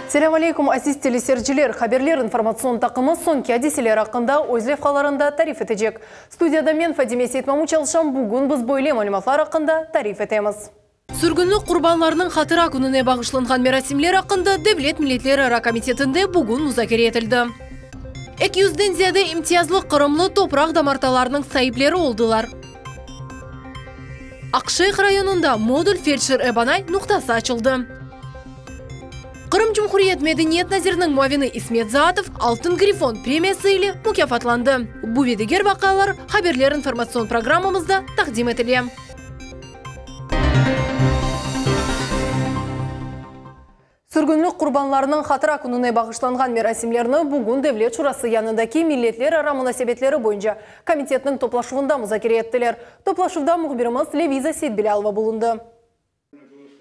Selâm aleykum, aziz teleseyirciler! Haberler informatsion taqımı soñki adiseler aqqında öz levhalarında tarif etecek. Studiyada men, Fadime Seytmamut çalışam, bugün biz böyle malümatlar aqqında tarif etemiz. Sürgünlik qurbanlarınıñ hatıra kününe bağışlanğan merasimler aqqında Devlet milletlerara komitetinde bugün muzakere etildi. Eki yüzden ziyade imtiyazlı qırımlı topraq damartalarınıñ saipleri oldılar. Aqşeyh rayonında modul feldşer-ebanay noqtası açıldı. Qırım Cumhuriyet medeniyet naziriniñ muavini İsmet Zaatov Altın grifon premiyası ile mukâfatlandı. Bu ve diger vaqialar Haberler informatsion programmamızda taqdim etile. Sürgünlik qurbanlarınıñ hatıra kününe bağışlanğan merasimlerni bugün Devlet şurası yanındaki Milletlerara munasebetleri boyunca komitetniñ toplaşuvında muzakere ettiler. Toplaşuvda mühbirimiz Leviza Seytbilâlova bulundı.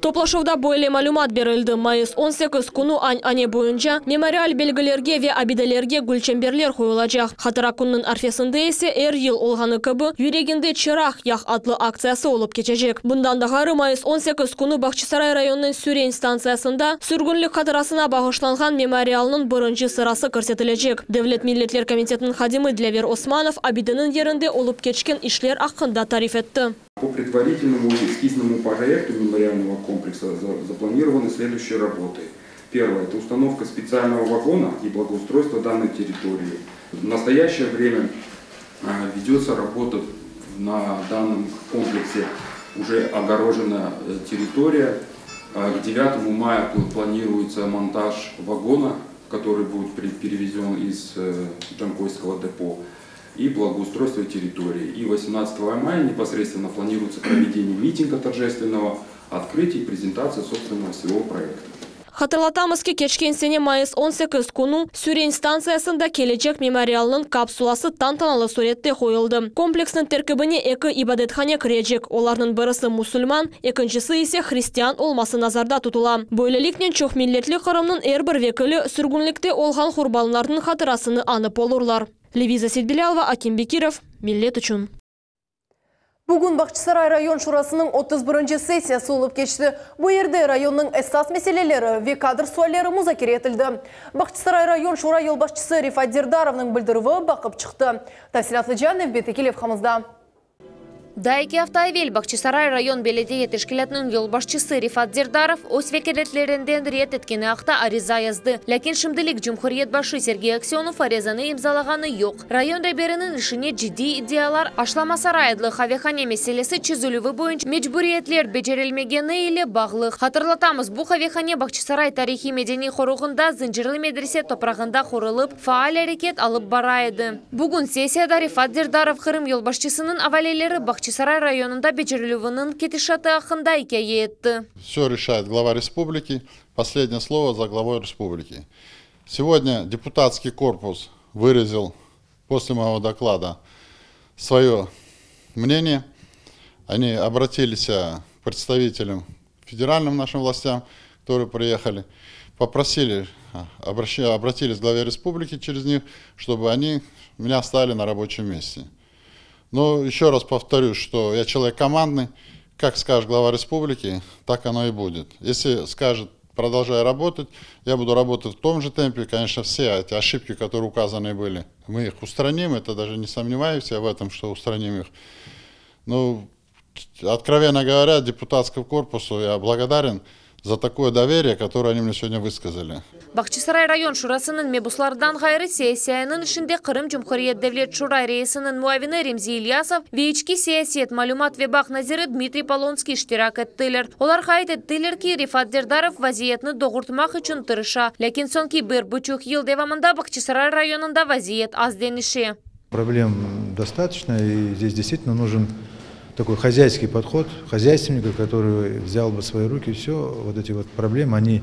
Toplaşuvda böyle malümat berildi, mayıs 18 künü añ-ane boyunca memorial belgilerge ve abidelerge gülçemberler qoyulacaq. Hatıra kününiñ arfesinde ise er yıl olğanı kibi Yüreginde çıraq yaq adlı aktsiyası olıp keçecek. Bundan da ğayrı, mayıs 18 künü Bağçasaray rayonınıñ Süren stantsiyasında sürgünlik hatırasına bağışlanğan memorialnıñ birinci sırası kirsetilecek. Devlet milletler komitetiniñ hadimi Dilâver Osmanov abideniñ yerinde olıp keçken işler aqqında tarif etti. По предварительному эскизному проекту мемориального комплекса запланированы следующие работы. Первое – это установка специального вагона и благоустройство данной территории. В настоящее время ведется работа на данном комплексе. Уже огорожена э, территория. К 9 мая планируется монтаж вагона, который будет перевезен из э, Джанкойского депо и благоустройство территории. И 18 мая непосредственно планируется проведение митинга торжественного, открытие и презентация собственного всего проекта. Hatırlatamız ki, keçken sene mayıs 18 künü Süren stantsiyasında kelecek memorialnıñ kapsulası tantanalı sürette qoyuldı. Kompleksniñ terkibine eki ibadethane kirecek, olarnıñ birisi musulman, ekincisi ise hristian olması nazarda tutula. Böyleliknen çoqmilletli Qırımnıñ er bir vekili sürgünlikte olğan qurbanlarnıñ hatırasını añıp olurlar. Leviza Seytbilâlova, Akim Bekirov, Millet içün. Bugün Bağçasaray rayon şurasınıñ 31-nci sessiyası olıp keçti. Bu yerde rayonnıñ esas meseleleri ve kadr sualleri muzakere etildi. Bağçasaray rayon şura yolbaşçısı Refat Derdarovnıñ bildirüvi baqıp çıqtı. Tafsilâtlıca nevbetteki levhamızda. Daa eki afta evel Bağçasaray rayon belediye teşkilâtınıñ yolbaşçısı Refat Derdarov öz vekâletlerinden red etkeni aqta ariza yazdı. Lâkin şimdilik cumhuriyet başı Sergey Aksönov arizanı imzalağanı yoq. Rayon reberiniñ işine ciddiy iddialar Aşlama saray adlı qavehane meselesi çezilüvi boyunca mecburiyetler becerilmegeni ile bağlı. Hatırlatamız, bu qavehane Bağçasaray tarihiy-medeniy qoruğında Zıncırlı medrese toprağında qurulıp, faal areket alıp bara edi. Bugün sessiyada Refat Derdarov Qırım yolbaşçısınıñ avaleleri Bağçasaray rayonında becerilüviniñ ketişatı aqqında ikâye etti. Все решает глава республики. Последнее слово за главой республики. Сегодня депутатский корпус выразил после моего доклада свое мнение. Они обратились к представителям федеральным нашим властям, которые приехали, попросили, обратились к главе республики через них, чтобы они меня оставили на рабочем месте. Но еще раз повторю, что я человек командный, как скажет глава республики, так оно и будет. Если скажет, продолжай работать, я буду работать в том же темпе. Конечно, все эти ошибки, которые указаны были, мы их устраним, это даже не сомневаюсь я в этом, что устраним их. Но, откровенно говоря, депутатскому корпусу я благодарен за такое доверие, которое они мне сегодня высказали. Bağçasaray rayon şurasınıñ mebuslarından ğayrı sessiyanıñ işinde Qırım Cumhuriyet Devlet Şura reisiniñ muavini Remzi İlyasov ve içki siyaset malümat ve bağ naziri Dmitriy Polonskiy iştirak ettiler. Olar qayd ettiler ki, Refat Derdarov vaziyetni doğurtmaq içün tırışa. Lâkin soñki bir buçuq yıl devamında Bağçasaray rayonında vaziyet az deñişe. Проблем достаточно, и здесь действительно нужен такой хозяйский подход хозяйственника, который взял бы в свои руки все, вот эти вот проблемы, они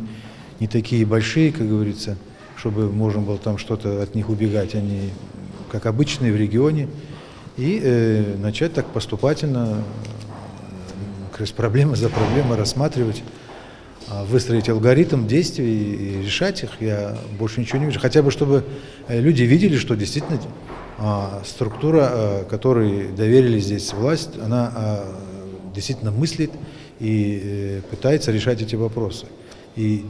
не такие большие, как говорится, чтобы можно было там что-то от них убегать, они как обычные в регионе, и э, начать так поступательно, э, проблемы за проблемой рассматривать, выстроить алгоритм действий и решать их, я больше ничего не вижу. Хотя бы, чтобы э, люди видели, что действительно структура, э, которой доверили здесь власть, она действительно мыслит и э, пытается решать эти вопросы. И,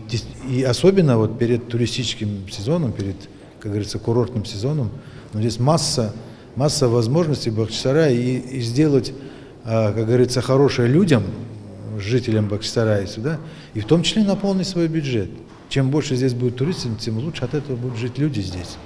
и особенно вот перед туристическим сезоном, перед, как говорится, курортным сезоном, но здесь масса, масса возможностей Бахчисарая и, и сделать, а, как говорится, хорошее людям, жителям Бахчисарая сюда, и в том числе наполнить свой бюджет. Чем больше здесь будет туристов, тем лучше от этого будут жить люди здесь.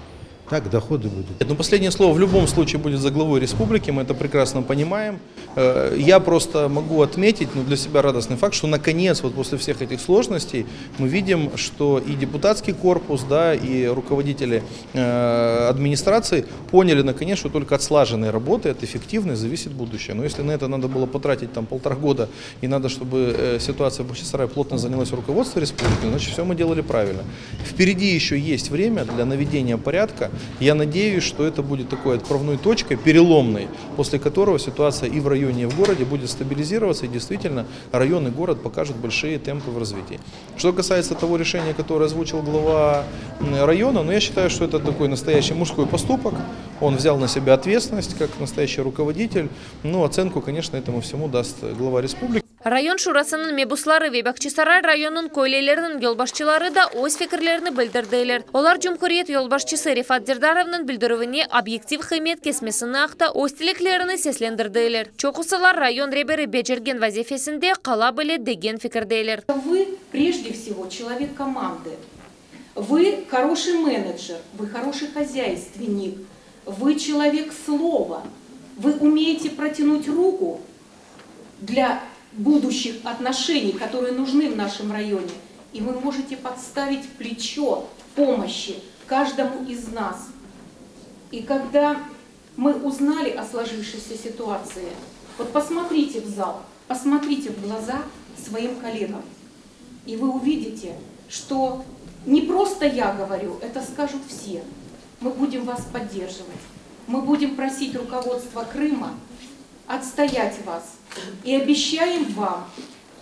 Так доходы будут. Но последнее слово в любом случае будет за главой республики, мы это прекрасно понимаем. Э, я просто могу отметить, ну, для себя радостный факт, что наконец, вот после всех этих сложностей, мы видим, что и депутатский корпус, да, и руководители э, администрации поняли наконец, что только от слаженной работы, от эффективной зависит будущее. Но если на это надо было потратить там полтора года, и надо, чтобы э, ситуация в Бахчисарае плотно занялась руководство республики, значит, все мы делали правильно. Впереди еще есть время для наведения порядка. Я надеюсь, что это будет такой отправной точкой, переломной, после которого ситуация и в районе, и в городе будет стабилизироваться, и действительно район и город покажут большие темпы в развитии. Что касается того решения, которое озвучил глава района, ну, я считаю, что это такой настоящий мужской поступок. Он взял на себя ответственность как настоящий руководитель. Ну, оценку, конечно, этому всему даст глава республики. Rayon şurasınıñ mebusları ve Bağçasaray rayonınıñ köyleriniñ yolbaşçıları da öz fikirlerini bildirdiler. Olar cumhuriyet yolbaşçısı Refat Derdarovnıñ bildirüvine obyektiv qıymet kesmesini aqta öz tileklerini seslendirdiler. Çoqusılar rayon reberi becergen vazifesinde qala bile degen fikirdeler. Вы прежде всего человек команды. Вы хороший менеджер, вы хороший хозяйственник, вы человек слова. Вы умеете протянуть руку для будущих отношений, которые нужны в нашем районе. И вы можете подставить плечо помощи каждому из нас. И когда мы узнали о сложившейся ситуации, вот посмотрите в зал, посмотрите в глаза своим коллегам, и вы увидите, что не просто я говорю, это скажут все. Мы будем вас поддерживать. Мы будем просить руководство Крыма отстоять вас. И обещаем вам,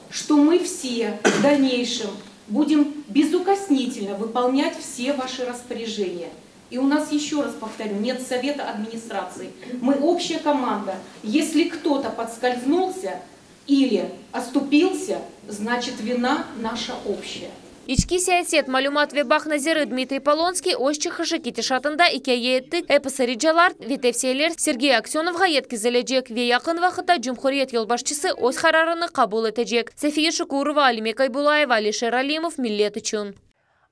что мы все в дальнейшем будем безукоснительно выполнять все ваши распоряжения. И у нас, еще раз повторю, нет совета администрации. Мы общая команда. Если кто-то подскользнулся или оступился, значит вина наша общая. İçki siyaset, malümat ve bağ naziri Dmitriy Polonskiy öz çıqışı ketişatında ikâye etti, episi ricalar ve tevsiyeler Sergey Aksönovğa yetkizilecek ve yaqın vaqıtta cumhuriyet yolbaşçısı öz qararını qabul etecek. Safiye Şukurova, Alime Kaybulayeva, Alişer Alimov, Millet içün.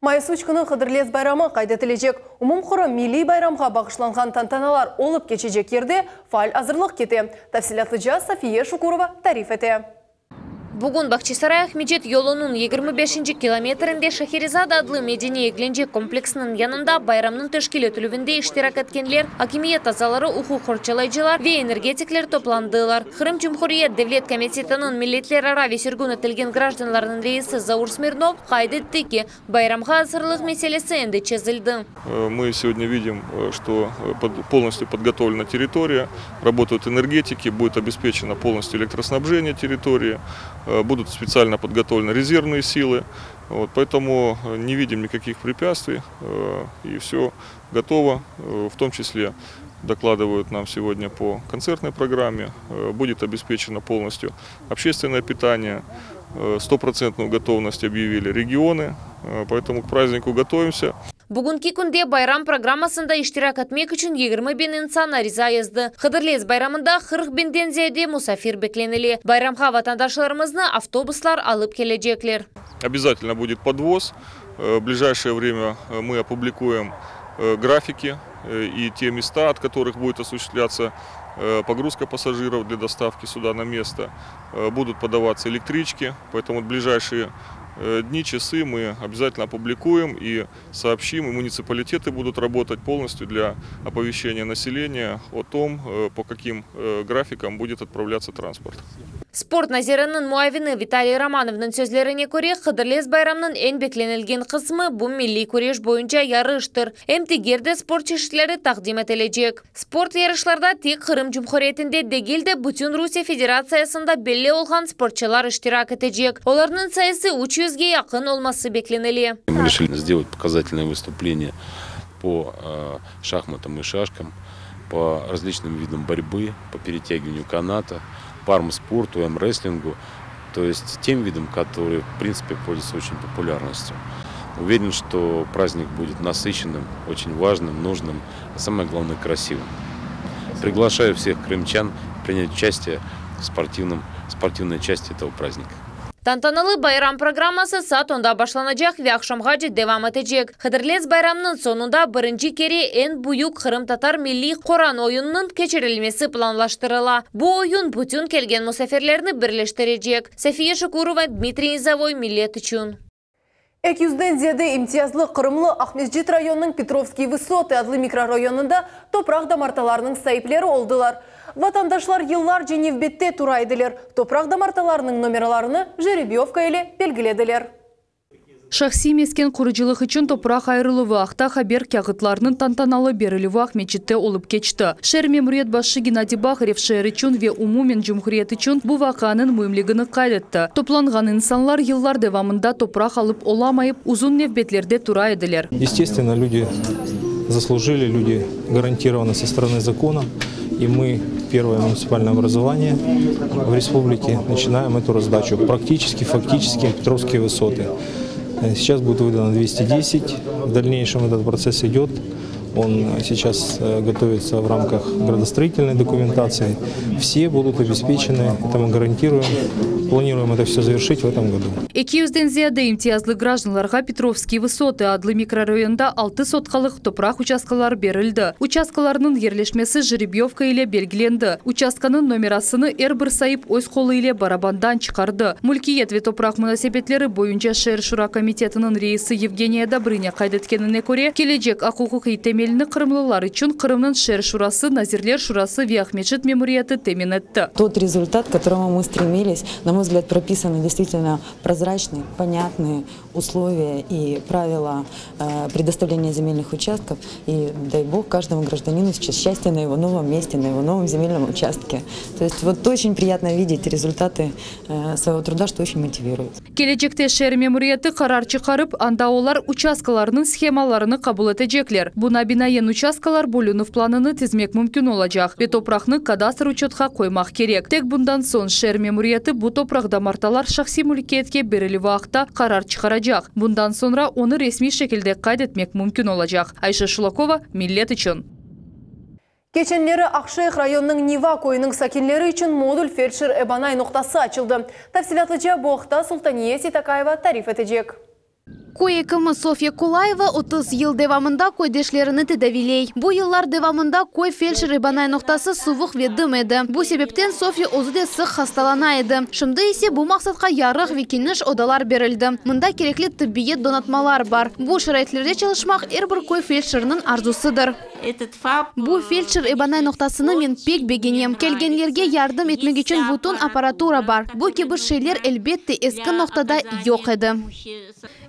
Mayıs 3 künü Hıdırlez bayramı qayd etilecek. Umumqırım milliy bayramğa bağışlanğan tantanalar olıp keçecek yerde faal azırlıq kete. Tafsilâtlıca Safiye Şukurova tarif ete. Bugün Bağçasaray Aqmeçit yolunıñ 25 kilometrinde Şeherezada adlı medeniy eglence kompleksiniñ yanında bayramnıñ teşkil etilüvinde iştirak etkenler, akimiyet azaları, uquq qorçalayıcılar ve energetikler toplandılar. Qırım Cumhuriyet Devlet komitetiniñ milletlerara ve sürgün etilgen grajdanlarnıñ reisi Zaur Smirnov qayd etti ki, bayramğa azırlıq meselesi endi çezildi. Мы сегодня видим, что полностью подготовлена территория, работают энергетики, будет обеспечено полностью электроснабжение территории, будут специально подготовлены резервные силы. Вот, поэтому не видим никаких препятствий и все готово, в том числе докладывают нам сегодня по концертной программе, будет обеспечено полностью общественное питание, стопроцентную готовность объявили регионы, поэтому к празднику готовимся. Bugünki künde bayram programmasında iştirak etmek içün 20 biñ insan ariza yazdı. Hıdırlez bayramında 40 biñden ziyade musafir beklenile. Bayramğa vatandaşlarımıznı avtobuslar alıp kelecekler. Обязательно будет подвоз. В ближайшее время мы опубликуем графики и те места, от которых будет осуществляться погрузка пассажиров для доставки сюда на место. Будут подаваться электрички, поэтому в ближайшие дни, часы мы обязательно опубликуем и сообщим, и муниципалитеты будут работать полностью для оповещения населения о том, по каким графикам будет отправляться транспорт. Sport naziriniñ muavini Vitaliy Romanovnıñ sözlerine köre, Hıdırlez bayramınıñ eñ beklenilgen qısmı bu milliy küreş boyunca yarıştır. Em diger de sport çeşitleri taqdim etilecek. Sport yarışlarda tek Qırım Cumhuriyetinde degil de bütün Rusiye Federatsiyasında belli olğan sportçılar iştirak etecek. Olarnıñ sayısı 300ge yaqın olması beklenile. Мы решили сделать показательное выступление по шахматам и шашкам, по различным видам борьбы, по перетягиванию каната, по армспорту, армрестлингу. То есть тем видам, которые, в принципе, пользуются очень популярностью. Уверен, что праздник будет насыщенным, очень важным, нужным, а самое главное красивым. Приглашаю всех крымчан принять участие в спортивном, спортивной части этого праздника. Tantanalı bayram programması saat 10-da başlanacaq ve aqşamğace devam etecek. Hıdırlez bayramınıñ soñunda birinci kere eñ büyük qırımtatar milliy Qoran oyunınıñ keçirilmesi planlaştırıla. Bu oyun bütün kelgen musafirlerni birleştirecek. Safiye Şukurova, Dmitriy Nizovoy, Millet içün. 200-den ziyade imtiyazlı qırımlı Aqmescit rayonınıñ Petrovskiye vısotı adlı mikrorayonında topraq damartalarınıñ saipleri oldılar. Vatandaşlar yıllarca nevbette tura ediler. Topraq damartalarınıñ nomeralarını jerebiyovka ile belgilediler. Şahsiy mesken qurucılıq içün topraq ayırıluvı aqta haber kâğıtlarınıñ tantanalı berilüvi Aqmescitte olıp keçti. Şeer memuriyet başı Gennadiy Baharev şeer içün ve umumen cumhuriyet içün bu vaqianıñ müimligini qayd etti. Toplanğan insanlar yıllar devamında topraq alıp olamayıp, uzun nevbetlerde tura ediler. Естественно, люди заслужили, люди гарантированы со стороны закона. И мы, первое муниципальное образование в республике, начинаем эту раздачу. Практически, фактически Петровские высоты. Сейчас будет выдано 210. В дальнейшем этот процесс идет. Он сейчас готовится в рамках градостроительной документации. Все будут обеспечены, это мы гарантируем. Планируем это все завершить в этом году. 200-den ziyade imtiyazlı grajdanlarğa Petrovskiye vısotı adlı mikrorayonda 6 sotkalıq topraq uçastkaları berildi. Uçastkalarınıñ yerleşmesi jerebiyovka ile belgilendi. Uçastkanıñ nomerasını er bir saip öz qolu ile barabandan çıqardı. Mülkiyet ve topraq munasebetleri boyunca şeer şura komitetiniñ reisi Yevgeniya Dobrınya qayd etkenine köre, kelecek aq-uquqiy temelini qırımlılar içün Qırımnıñ şeer şurası, Nazirler şurası ve Aqmescit memuriyeti temin etti. Тот результат, к которому мы стремились, на мой взгляд, прописаны действительно прозрачные, понятные условия и правила предоставления земельных участков. И дай бог каждому гражданину сейчас счастья на его новом месте, на его новом земельном участке. То есть вот очень приятно видеть результаты своего труда, что очень мотивирует. Kelecekte şeer memuriyeti qarar çıqarıp, anda olar uçastkalarınıñ shemalarını qabul etecekler. Buña binaen uçastkalar bölünüv planını tizmek mümkün olacaq ve topraqnı kadastr uçetqa qoymaq kerek. Tek bundan soñ şeer memuriyeti bu topraq damartalar şahsiy mülkiyetke berilüvi aqta qarar çıqaracaq. Bundan soñra onı resmiy şekilde qayd etmek mümkün olacaq. Ayşe Şulakova, Millet içün. Keçenleri Aqşeyh rayonınıñ Niva köyüniñ sakinleri içün modul feldşer-ebanay noqtası açıldı. Tafsilâtlıca bu aqta Sultaniye Seytakayeva tarif etecek. Köy ekimi Sofya Kulayeva 30 yıl devamında köydeşlerini tedaviyley. Bu yıllar devamında köy feldşer-ebanay noqtası suvuq ve dım edi. Bu sebepten Sofya özü de sıq hastalana edi. Şimdi ise bu maqsatqa yarıq ve keniş odalar berildi. Mında kerekli tibbiyet donatmalar bar. Bu şaraitlerde çalışmaq er bir köy feldşeriniñ arzusıdır. Этот ФАП Bu feldşer-ebanay noqtasını men pek begenem. Kelgenlerge yardım etmek içün bütün apparatura bar. Bu kibi şeyler, elbette, eski noqtada yoq edi.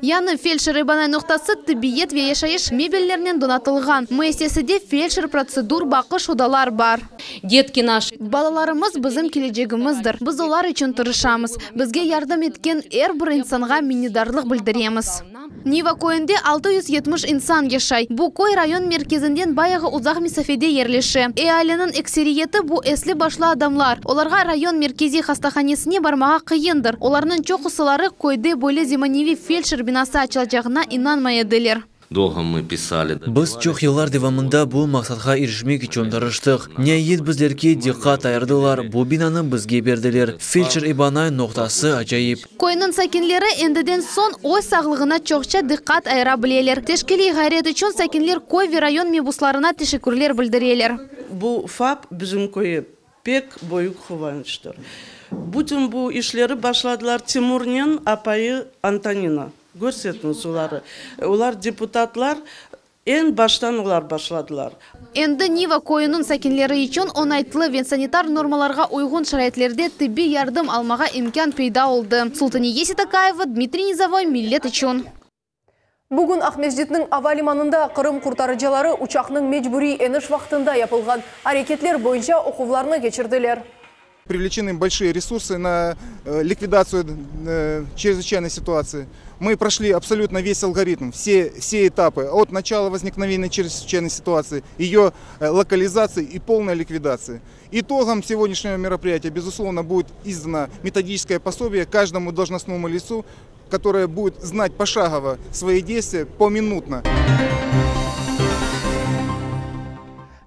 Yañı feldşer-ebanay noqtası tibbiyet ve yaşayış mebellerinen donatılğan. Müessisede feldşer, protsedur, baqış odalar bar. Детки наши. Balalarımız bizim kelecegimizdir. Biz olar içün tırışamız. Bizge yardım etken er bir insanğa minnetdarlıq bildiremiz. Niva köyünde 670 insan yaşay. Bu köy rayon merkezinden bayağı uzaq mesafede yerleşe. Ealiniñ ekseriyeti bu esli başlı adamlar. Olarğa rayon merkeziy hastahanesine barmağa qıyındır. Olarnıñ çoqusıları köyde böyle zemaneviy feldşer binası açılacağına inanmay ediler. Долго мы писали. Biz çoq yıllar devamında bu maqsatqa irişmek içün tırıştıq. Niayet bizlerge diqqat ayırdılar, bu binanı bizge berdiler. Feldşer-ebanay noqtası acayip. Köyniñ sakinleri endiden soñ öz sağlığına çoqça diqqat ayıra bileler. Teşkiliy ğayret içün sakinler köy ve rayon mebuslarına teşekkürler bildireler. Bu ФАП bizim köyge pek büyük quvançtır. Bütün bu işleri başladılar Timurnen apayı Antonina. Körsetiñiz oları. Olar deputatlar, eñ baştan olar başladılar. Endi Niva köyüniñ sakinleri içün oñaytlı ve sanitar normalarğa uyğun şaraitlerde tibbiy yardım almağa imkân peyda oldı. Sultaniye Seytakayeva, Dmitriy Nizovoy, Millet içün. Bugün Aqmescitniñ ava limanında Qırım qurtarıcıları uçaqnıñ mecburiy eniş vaqtında yapılğan areketler boyunca oquvlarnı keçirdiler. Привлечены большие ресурсы на ликвидацию чрезвычайной ситуации. Мы прошли абсолютно весь алгоритм, все, все этапы, от начала возникновения чрезвычайной ситуации, ее локализации и полной ликвидации. Итогом сегодняшнего мероприятия, безусловно, будет издано методическое пособие каждому должностному лицу, которое будет знать пошагово свои действия поминутно.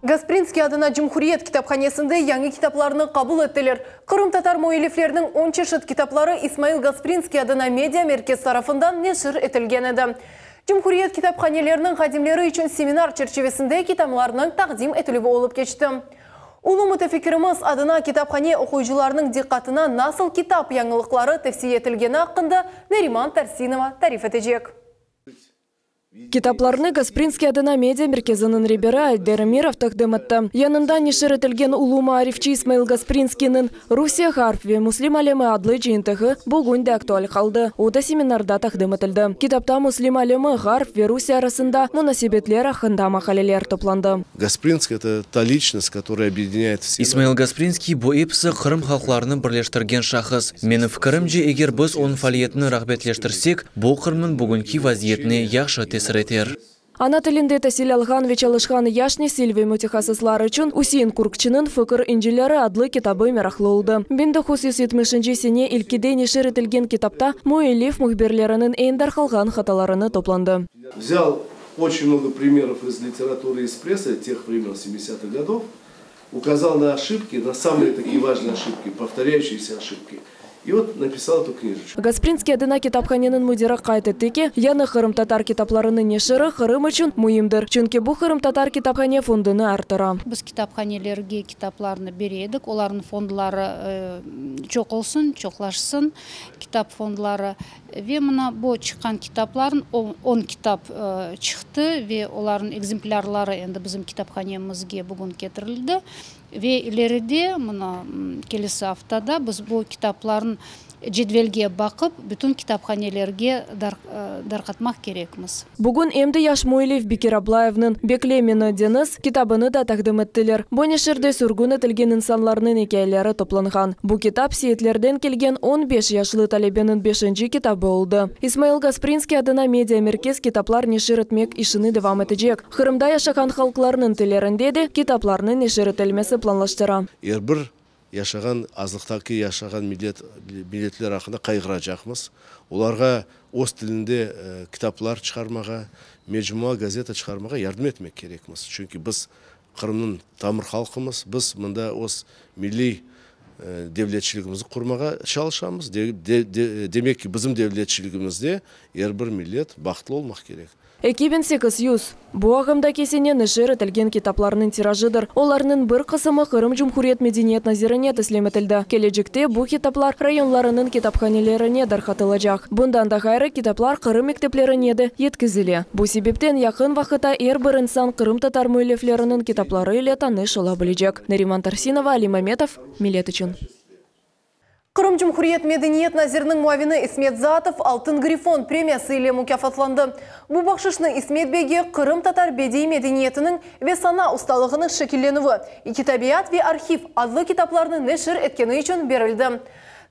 Gasprinskiy adına Cumhuriyet kitaphanesinde yañı kitaplarnı qabul ettiler. Qırımtatar müellifleriniñ on çeşit kitapları İsmail Gasprinskiy adına media merkez tarafından neşir etilgen edi. Cumhuriyet kitaphaneleriniñ hadimleri içün seminar çerçivesinde kitamlarnıñ taqdim etilüvi olıp keçti. Ulu mütefikirimiz adına kitaphane oquyıcılarınıñ diqqatına nasıl kitap yañılıqları tevsiye etilgeni aqqında Neriman Tarsinova tarif etecek. Kitaplarnı Gasprinskiy adına media merkeziniñ reberi Ayder Emirov taqdim etti. Yanında neşir etilgen ulu maarifçi İsmail Gasprinskiyniñ Rusiye, Ğarp ve Müslim alemi adlı cıyıntığı bugün de aktual qaldı, o da seminarda taqdim etildi. Kitapta Müslim alemi, Ğarp ve Rusiye arasında munasebetler aqqında maqaleler toplandı. Gasprinskiy, eto ta liçnost, kotoraya obyedyinâyet vse. İsmail Gasprinskiy, bu episi Qırım halqlarını birleştirgen şahıs. Menim fikirimce, eger biz onıñ faaliyetini rağbetleştirsek, bu Qırımnıñ bugünki vaziyetine yahşı tesir eter. Ana tilinde tasil alğan ve çalışqan yaş nesil ve mütehassıslar içün Üsein Kurkçiniñ Fikir incileri adlı kitabı meraqlı oldı. 1970-nci sene ilkide neşir etilgen kitapta müellif mühbirleriniñ eñ darqalğan hatalarını toplandı. Vzâl oçen mnogo primerov iz literaturı, iz pressı teh vremen, semidesâtıh godov, ukazal na oşibki, na samıye takiye vajnıye oşibki, povtorâyuşiyesâ oşibki, i vot napisal etu knijıçku. Gasprinskiy adına kitaphaneniñ müdiri qayd etti ki, yañı qırımtatar kitaplarınıñ neşiri Qırım içün müimdir, çünki bu qırımtatar kitaphane fondunı arttıra. Biz kitaphanelerge kitaplarnı bere edik, olarnıñ fondları çoq olsun, çoqlaşsın kitap fondları. Ve mına bu çıqqan kitaplarnıñ, on kitap çıqtı ve olarnıñ ekzemplârları endi bizim kitaphanemizge bugün ketirildi. Ve ileride, mına kelesi aftada biz bu kitaplarnıñ cedvelge baqıp, bütün kitaphanelerge darqatmaq kerekmiz. Bugün em de yaş müellif Bekir Ablayevniñ Bekle meni, deñiz kitabını da taqdim ettiler. Bu neşirde sürgün etilgen insanlarnıñ ikâyeleri toplanğan. Bu kitap Seyitlerden kelgen on beş yaşlı talebeniñ beşinci kitabı oldı. İsmail Gasprinskiy adına media merkez kitaplar neşir etmek işini devam etecek. Qırımda yaşağan halqlarnıñ tillerinde de kitaplarnıñ neşir etilmesi planlaştıra. Er bir yaşağan azlıqtaki yaşağan millet milletler aqqında qayğıracaqmız. Olarğa öz tilinde kitaplar çıqarmağa, mecmua, gazeta çıqarmağa yardım etmek kerekmiz. Çünki biz Qırımnıñ tamır halqımız, biz mında öz milliy devletçiligimizni qurmağa çalışamız. Demek ki, bizim devletçiligimizde er bir millet bahtlı olmaq kerek. 2800, bu ağımdaki sene neşir etilgen kitaplarnıñ tirajıdır. Olarnıñ bir qısımı Qırım Cumhuriyet medeniyet nazirine teslim etildi. Kelecekte bu kitaplar rayonlarınıñ kitaphanelerine darqatılacaq. Bundan da ğayrı, kitaplar Qırım mekteplerine de yetkizile. Bu sebepten yaqın vaqıtta er bir insan qırımtatar müellifleriniñ kitapları ile tanış ola bilecek. Nariman Tarsinova, Alim Ametov, Millet içün. Qırım Cumhuriyet medeniyet naziriniñ muavini İsmet Zaatov Altın grifon premiyası ile mukâfatlandı. Bu bahşışnı İsmet beyge Qırımtatar bediiy medeniyetiniñ ve sana ustalığınıñ şekillenüvi, İki tabiat ve arhiv adlı kitaplarnı neşir etkeni içün berildi.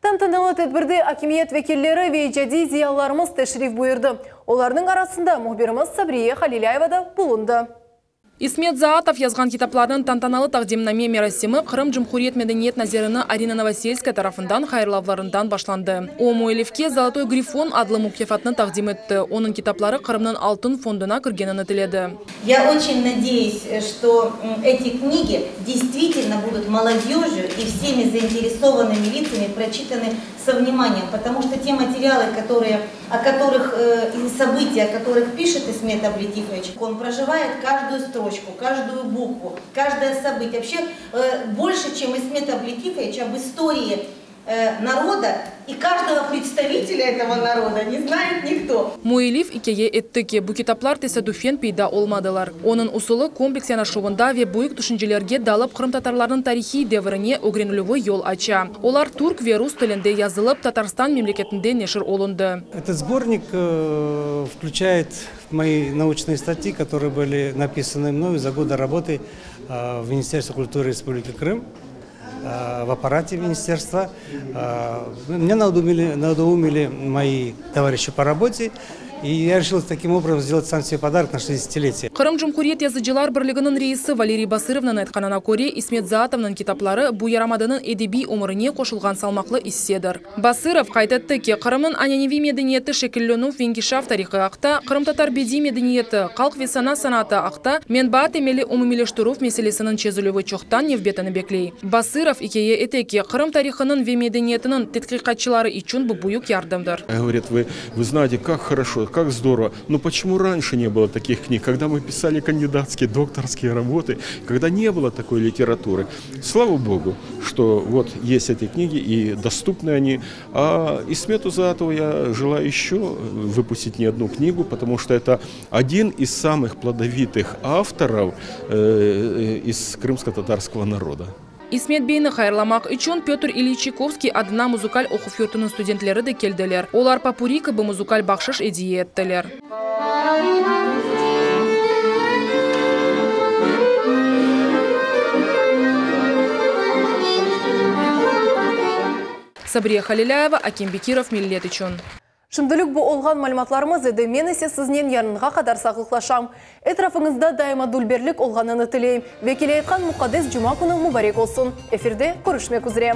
Tantanalı tedbirde akimiyet vekilleri ve icadiy ziyalılarımız teşrif buyurdı. Olarnıñ arasında mühbirimiz Sabriye Halilâyeva da bulundı. İsmet Zaatov yazğan kitaplarnıñ tantanalı taqdimname merasimi Qırım Cumhuriyet medeniyet naziriniñ Arina Novoselskaya tarafından hayırlavlarından başlandı. O, müellifke Zolotoy grifon adlı mukâfatnı taqdim etti, onıñ kitapları Qırımnıñ altın fonduna kirgenini tiledi. Я очень надеюсь, что эти книги действительно будут молодежью и всеми заинтересованными лицами прочитаны со вниманием, потому что те материалы, которые, о которых, и события, о которых пишет Исмет Аблетихович, он проживает каждую строчку, каждую букву, каждое событие. Вообще больше, чем Исмет Аблетихович, об истории народа и каждого представителя этого народа не знает никто. Müellif ikâye etti ki, bu kitaplar tesadüfen peyda olmadılar. Onıñ usulı kompleks yanaşuvında ve büyük tüşüncelerge dalıp qırımtatarlarnıñ tarihiy devrine ögrenilüvi yol aça. Olar türk ve rus tilinde yazılıp, Tatarstan memleketinde neşir olundı. Этот сборник включает мои научные статьи, которые были написаны мною за годы работы в Министерстве культуры Республики Крым. в аппарате министерства. Меня надоумили, надоумили мои товарищи по работе. И я решил таким образом сделать сам себе подарок на 60-летие. Qırım Cumhuriyet yazıcılar birliginiñ reisi Valeriy Basırovnıñ aytqanına köre, İsmet Zaatovnıñ kitapları bu yarımadanıñ edebiy ömürine qoşulğan salmaqlı issedir. Basırov qayd etti ki, Qırımnıñ ananeviy medeniyeti şekillenüv ve inkişaf tarihı aqta, qırımtatar bediy medeniyeti, halq ve sana sanatı aqta menbaa temelli umumiyleştirüv meselesiniñ çezilüvi çoqtan nevbetini bekley. Basırov ikâye ete ki, Qırım tarihınıñ ve medeniyetiniñ tedqiqatçıları içün bu büyük yardımdır. Говорит, вы, вы знаете, как хорошо, как здорово, но почему раньше не было таких книг, когда мы писали кандидатские, докторские работы, когда не было такой литературы. Слава Богу, что вот есть эти книги и доступны они. А Исмету Заатову я желаю еще выпустить не одну книгу, потому что это один из самых плодовитых авторов э, из крымско-татарского народа. İsmet beyni hayırlamaq içün Pötr İliç Çaykovskiy adına muzıkal oquv yurtunıñ studentleri de keldiler. Olar popuri kibi muzıkal bahşış ediye ettiler. Sabriye Halilâyeva, Akim Bekirov, Millet içün. Şimdilik bu olğan malümatlarımız edi, men ise siznen yarınğa qadar sağlıqlaşam. Etrafıñızda daima dülberlik olğanını tileyim ve keleyatqan muqaddes cuma künü mubarek olsun. Efirde körüşmek üzre.